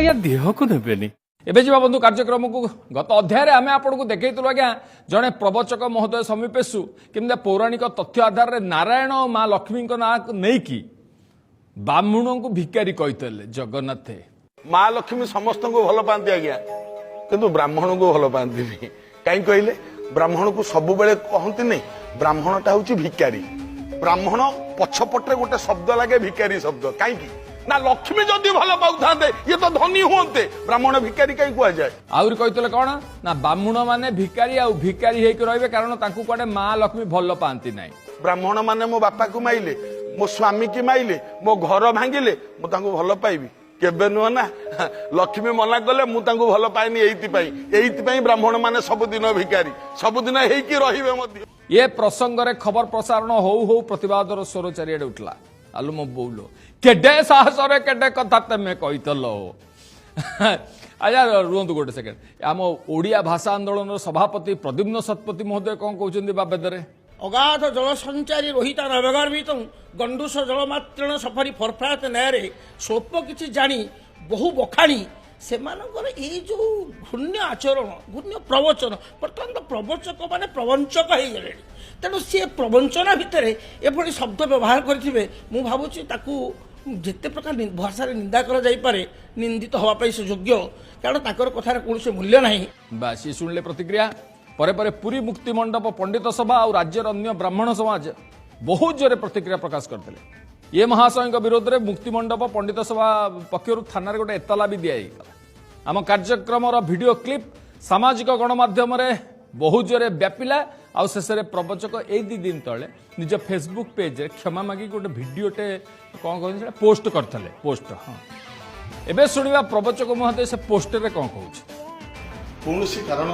ଆଜ୍ଞା, ଦେହକୁ ନେବେନି। ଏବେ ଯିବା ବନ୍ଧୁ କାର୍ଯ୍ୟକ୍ରମକୁ। ଗତ ଅଧ୍ୟାୟରେ ଆମେ ଆପଣଙ୍କୁ ଦେଖେଇଥିଲୁ ଆଜ୍ଞା, ଜଣେ ପ୍ରବଚକ ମହୋଦୟ ସମୀପେଶୁ କେମିତି ପୌରାଣିକ ତଥ୍ୟ ଆଧାରରେ ନାରାୟଣ ଓ ମା ଲକ୍ଷ୍ମୀଙ୍କ ନାଁ ନେଇକି ବ୍ରାହ୍ମଣଙ୍କୁ ଭିକାରୀ କହିଥିଲେ ଜଗନ୍ନାଥେ। ମା ଲକ୍ଷ୍ମୀ ସମସ୍ତଙ୍କୁ ଭଲ ପାଆନ୍ତି ଆଜ୍ଞା, କିନ୍ତୁ ବ୍ରାହ୍ମଣଙ୍କୁ ଭଲ ପାଆନ୍ତିନି। କାହିଁ କହିଲେ, ବ୍ରାହ୍ମଣକୁ ସବୁବେଳେ କହନ୍ତିନି ବ୍ରାହ୍ମଣଟା ହଉଛି ଭିକାରୀ। ବ୍ରାହ୍ମଣ ପଛପଟରେ ଗୋଟେ ଶବ୍ଦ ଲାଗେ, ଭିକାରୀ ଶବ୍ଦ। କାହିଁକି ନା ଲକ୍ଷ୍ମୀ ଯଦି ଭଲ ପାଉଥାନ୍ତେ, ଇଏ ତ ଧନୀ ହୁଅନ୍ତେ। ବ୍ରାହ୍ମଣ ଭିକାରୀ କାହିଁ କୁହାଯାଏ? ଆହୁରି କହିଥିଲେ କ'ଣ ନା ବ୍ରାହ୍ମଣ ମାନେ ଭିକାରୀ ଆଉ ଭିକାରୀ ହେଇକି ରହିବେ, କାରଣ ତାଙ୍କୁ କୁଆଡେ ମା ଲକ୍ଷ୍ମୀ ଭଲ ପାଆନ୍ତି ନାହିଁ। ବ୍ରାହ୍ମଣ ମାନେ ମୋ ବାପାକୁ ମାଇଲେ, ମୋ ସ୍ୱାମୀକି ମାଇଲେ, ମୋ ଘର ଭାଙ୍ଗିଲେ, ମୁଁ ତାଙ୍କୁ ଭଲ ପାଇବି? କେବେ ନୁହଁ ନା। ଲକ୍ଷ୍ମୀ ମନା କଲେ, ମୁଁ ତାଙ୍କୁ ଭଲ ପାଏନି ଏଇଥିପାଇଁ। ଏଇଥିପାଇଁ ବ୍ରାହ୍ମଣ ମାନେ ସବୁଦିନ ଭିକାରୀ, ସବୁଦିନ ହେଇକି ରହିବେ ମଧ୍ୟ। ଏ ପ୍ରସଙ୍ଗରେ ଖବର ପ୍ରସାରଣ ହଉ ହଉ ପ୍ରତିବାଦର ସ୍ୱର ଚାରିଆଡେ ଉଠିଲା। ଆଲୁ ମୋ ବୋଉଲୋ, କେଡେ ସାହସରେ କେଡେ କଥା ତେମେ କହିଥିଲ ହୋ। ଆଜ୍ଞା ରୁହନ୍ତୁ ଗୋଟେ ସେକେଣ୍ଡ। ଆମ ଓଡ଼ିଆ ଭାଷା ଆନ୍ଦୋଳନର ସଭାପତି ପ୍ରଦ୍ୟୁମ୍ନ ଶତପଥୀ ମହୋଦୟ କ'ଣ କହୁଛନ୍ତି ବାବଦରେ? ଅଗାଧ ଜଳ ସଞ୍ଚାରୀ ରୋହିତା ନବଗର୍ଭିତ ଗଣ୍ଡୁଷ ଜଳମାତ୍ରେଣ ସଫରି ଫରଫରାତ ନ୍ୟାୟରେ ସ୍ୱଳ୍ପ କିଛି ଜାଣି ବହୁ ବଖାଣି। ସେମାନଙ୍କର ଏଇ ଯୋଉ ଘୃଣ୍ୟ ଆଚରଣ, ଘୃଣ୍ୟ ପ୍ରବଚନ, ବର୍ତ୍ତମାନ ତ ପ୍ରବଚକ ମାନେ ପ୍ରବଞ୍ଚକ ହେଇଗଲେଣି। ତେଣୁ ସିଏ ପ୍ରବଞ୍ଚନା ଭିତରେ ଏଭଳି ଶବ୍ଦ ବ୍ୟବହାର କରିଥିବେ, ମୁଁ ଭାବୁଛି ତାକୁ ଯେତେ ପ୍ରକାର ଭାଷାରେ ନିନ୍ଦା କରାଯାଇପାରେ, ନିନ୍ଦିତ ହେବା ପାଇଁ ସେ ଯୋଗ୍ୟ, କାରଣ ତାଙ୍କର କଥାର କୌଣସି ମୂଲ୍ୟ ନାହିଁ। ବାସ୍, ଇଏ ଶୁଣିଲେ ପ୍ରତିକ୍ରିୟା। ପରେ ପରେ ପୁରୀ ମୁକ୍ତି ମଣ୍ଡପ ପଣ୍ଡିତ ସଭା ଆଉ ରାଜ୍ୟର ଅନ୍ୟ ବ୍ରାହ୍ମଣ ସମାଜ ବହୁତ ଜୋରେ ପ୍ରତିକ୍ରିୟା ପ୍ରକାଶ କରିଥିଲେ। ଏ ମହାଶୟଙ୍କ ବିରୋଧରେ ମୁକ୍ତି ମଣ୍ଡପ ପଣ୍ଡିତ ସଭା ପକ୍ଷରୁ ଥାନାରେ ଗୋଟେ ଏତଲା ବି ଦିଆଯାଇଥିଲା। ଆମ କାର୍ଯ୍ୟକ୍ରମର ଭିଡିଓ କ୍ଲିପ୍ ସାମାଜିକ ଗଣମାଧ୍ୟମରେ ବହୁତ ଜୋରେ ବ୍ୟାପିଲା। ଆଉ ଶେଷରେ ପ୍ରବଚକ ଏଇ 2 ଦିନ ତଳେ ନିଜ ଫେସବୁକ୍ ପେଜରେ କ୍ଷମା ମାଗିକି ଗୋଟେ ଭିଡିଓଟେ, କ'ଣ କହନ୍ତି ସେଟା, ପୋଷ୍ଟ କରିଥିଲେ। ପୋଷ୍ଟ, ହଁ। ଏବେ ଶୁଣିବା ପ୍ରବଚକ ମହୋଦୟ ସେ ପୋଷ୍ଟରେ କ'ଣ କହୁଛି। କୌଣସି କାରଣ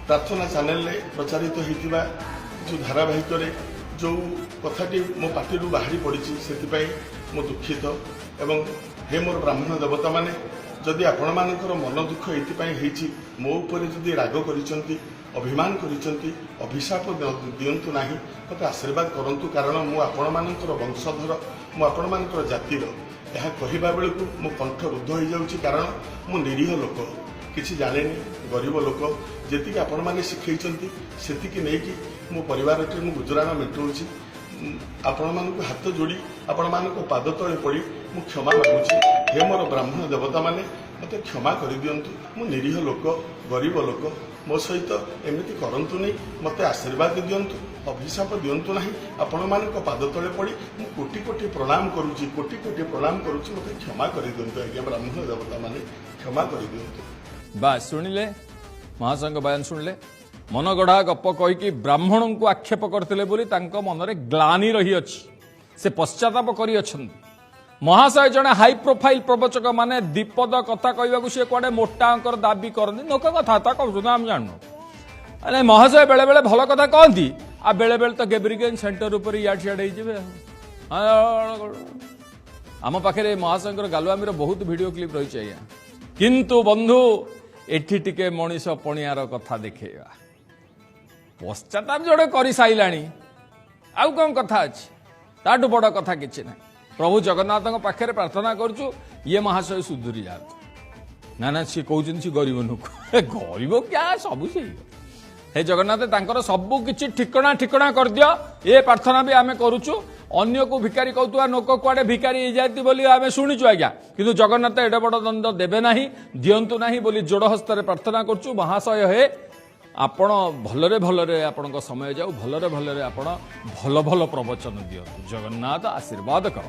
ପ୍ରାର୍ଥନା ଚ୍ୟାନେଲରେ ପ୍ରଚାରିତ ହୋଇଥିବା ଯେଉଁ ଧାରାବାହିକରେ ଯେଉଁ କଥାଟି ମୋ ପାଟିରୁ ବାହାରି ପଡ଼ିଛି, ସେଥିପାଇଁ ମୁଁ ଦୁଃଖିତ। ଏବଂ ହେ ମୋର ବ୍ରାହ୍ମଣ ଦେବତାମାନେ, ଯଦି ଆପଣମାନଙ୍କର ମନ ଦୁଃଖ ଏଇଥିପାଇଁ ହେଇଛି, ମୋ ଉପରେ ଯଦି ରାଗ କରିଛନ୍ତି, ଅଭିମାନ କରିଛନ୍ତି, ଅଭିଶାପ ଦିଅନ୍ତୁ ନାହିଁ, ମୋତେ ଆଶୀର୍ବାଦ କରନ୍ତୁ। କାରଣ ମୁଁ ଆପଣମାନଙ୍କର ବଂଶଧର, ମୁଁ ଆପଣମାନଙ୍କର ଜାତିର। ଏହା କହିବା ବେଳକୁ ମୋ କଣ୍ଠ ରୁଦ୍ଧ ହୋଇଯାଉଛି, କାରଣ ମୁଁ ନିରୀହ ଲୋକ, କିଛି ଜାଣେନି, ଗରିବ ଲୋକ। ଯେତିକି ଆପଣମାନେ ଶିଖେଇଛନ୍ତି, ସେତିକି ନେଇକି ମୋ ପରିବାରଟି ମୁଁ ଗୁଜୁରାଣ ମେଣ୍ଟାଉଛି। ଆପଣମାନଙ୍କୁ ହାତ ଯୋଡ଼ି, ଆପଣମାନଙ୍କ ପାଦ ତଳେ ପଡ଼ି ମୁଁ କ୍ଷମା ମାଗୁଛି। ହେ ମୋର ବ୍ରାହ୍ମଣ ଦେବତାମାନେ, ମୋତେ କ୍ଷମା କରିଦିଅନ୍ତୁ। ମୁଁ ନିରୀହ ଲୋକ, ଗରିବ ଲୋକ, ମୋ ସହିତ ଏମିତି କରନ୍ତୁନି। ମୋତେ ଆଶୀର୍ବାଦ ଦିଅନ୍ତୁ, ଅଭିଶାପ ଦିଅନ୍ତୁ ନାହିଁ। ଆପଣମାନଙ୍କ ପାଦ ତଳେ ପଡ଼ି ମୁଁ କୋଟି କୋଟି ପ୍ରଣାମ କରୁଛି, କୋଟି କୋଟି ପ୍ରଣାମ କରୁଛି। ମୋତେ କ୍ଷମା କରିଦିଅନ୍ତୁ ଆଜ୍ଞା, ବ୍ରାହ୍ମଣ ଦେବତାମାନେ, କ୍ଷମା କରିଦିଅନ୍ତୁ। ବାସ୍, ଶୁଣିଲେ ମହାଶୟଙ୍କ ବୟାନ ଶୁଣିଲେ। ମନଗଢା ଗପ କହିକି ବ୍ରାହ୍ମଣଙ୍କୁ ଆକ୍ଷେପ କରିଥିଲେ ବୋଲି ତାଙ୍କ ମନରେ ଗ୍ଲାନି ରହିଅଛି, ସେ ପଶ୍ଚାତାପ କରିଅଛନ୍ତି। ମହାଶୟ ଜଣେ ହାଇ ପ୍ରୋଫାଇଲ ପ୍ରବଚକ, ମାନେ ଦିପଦ କଥା କହିବାକୁ ସିଏ କୁଆଡେ ମୋଟା ଅଙ୍କର ଦାବି କରନ୍ତି। ଲୋକ କଥାବାର୍ତ୍ତା କହୁଛନ୍ତି, ଆମେ ଜାଣୁନୁ। ମାନେ ମହାଶୟ ବେଳେ ବେଳେ ଭଲ କଥା କହନ୍ତି, ଆଉ ବେଳେ ବେଳେ ତ ଗେବ୍ରିଗେନ୍ ସେଣ୍ଟର ଉପରେ ଇଆଡେ ସିଆଡେ ହେଇଯିବେ। ଆଉ ଆମ ପାଖରେ ମହାଶୟଙ୍କର ଗାଲୁଆମିର ବହୁତ ଭିଡିଓ କ୍ଲିପ୍ ରହିଛି ଆଜ୍ଞା। କିନ୍ତୁ ବନ୍ଧୁ, ଏଠି ଟିକେ ମଣିଷ ପଣିଆର କଥା ଦେଖେଇବା। ପଶ୍ଚାତାପ ଜଣେ କରିସାରିଲାଣି, ଆଉ କ'ଣ କଥା ଅଛି? ତାଠୁ ବଡ଼ କଥା କିଛି ନାହିଁ। ପ୍ରଭୁ ଜଗନ୍ନାଥଙ୍କ ପାଖରେ ପ୍ରାର୍ଥନା କରୁଛୁ, ଇଏ ମହାଶୟ ସୁଧୁରି ଯାଆନ୍ତୁ। ନା ନା, ସିଏ କହୁଛନ୍ତି ସିଏ ଗରିବ ଲୋକ। ଗରିବ କ୍ୟା, ସବୁ ସେଇ। ହେ ଜଗନ୍ନାଥ, ତାଙ୍କର ସବୁ କିଛି ଠିକଣା ଠିକଣା କରିଦିଅ, ଏ ପ୍ରାର୍ଥନା ବି ଆମେ କରୁଛୁ। ଅନ୍ୟକୁ ଭିକାରୀ କହୁଥିବା ଲୋକ କୁଆଡେ ଭିକାରୀ ହେଇଯାନ୍ତି ବୋଲି ଆମେ ଶୁଣିଛୁ ଆଜ୍ଞା। କିନ୍ତୁ ଜଗନ୍ନାଥ ଏଡେ ବଡ଼ ଦଣ୍ଡ ଦେବେ ନାହିଁ, ଦିଅନ୍ତୁ ନାହିଁ ବୋଲି ଯୋଡ଼ ହସ୍ତରେ ପ୍ରାର୍ଥନା କରୁଛୁ। ମହାଶୟ ହେ, ଆପଣ ଭଲରେ ଭଲରେ ଆପଣଙ୍କ ସମୟ ଯାଉ, ଭଲରେ ଭଲରେ ଆପଣ ଭଲ ଭଲ ପ୍ରବଚନ ଦିଅନ୍ତୁ। ଜଗନ୍ନାଥ ଆଶୀର୍ବାଦ କର।